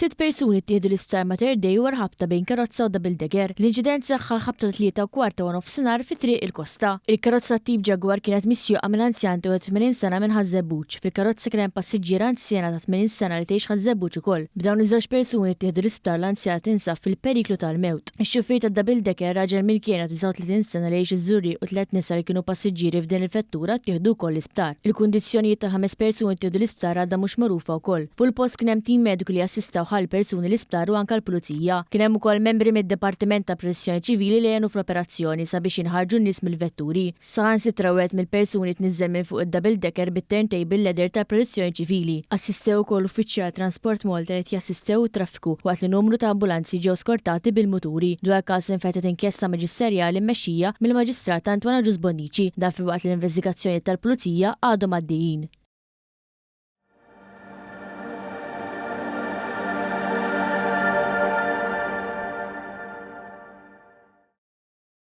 Sitt persuni ttieħdu l-Isptar Mater Dei wara ħabta bejn karozza u double decker. L-inċident seħħ għall-ħabta tat-tlieta u kwart ta' waranofsinhar fi Triq il-Kosta. Il-karozza tat-tip Jaguar kienet misjuqa minn anzjan ta' 81 sena minn Ħaż-Żebbuġ. Fil-karozza kien hemm passiġġiera anzjana ta' 80 sena li tgħix Ħaż-Żebbuġ ukoll. B'dawn iż-żewġ persuni ttieħdu l-isptar l-anzjana tinsab fil-periklu tal-mewt. Ix-xufier tad-double decker, raġel mill-Kenya ta' 39 sena li jgħix iż-Żurrieq u tlett nisa li kienu passiġġieri f'din il-vettura ttieħdu wkoll l-isptar. Il-kundizzjonijiet tal-ħames persuni ttieħdu l-isptar għadha mhux magħrufa wkoll. Fuq il-post kien hemm tim mediku li assistaw ħa l-persuni l-isptar u anke l-pulizija. Kien hemm ukoll membri mid-Dipartiment tal-Protezzjoni Ċivili li għenu fl-operazzjoni sabiex jinħarġu n-nies mill-vetturi. Saħansitra wieħed mill-persuni tniżżel minn fuq id-double decker bit-turntable ladder tal-Protezzjoni Ċivili. Assistew ukoll uffiċjal Transport Malta li qed jassistew it-traffiku waqt li numru ta' ambulanzi ġew skortati bil-muturi. Dwar każ infetħet inkjesta maġisterjali mmexxija mill-Maġistrat Antoine Agius Bonnici. Dan filwaqt li l-investigazzjonijiet tal-Pulizija għadhom għaddejjin.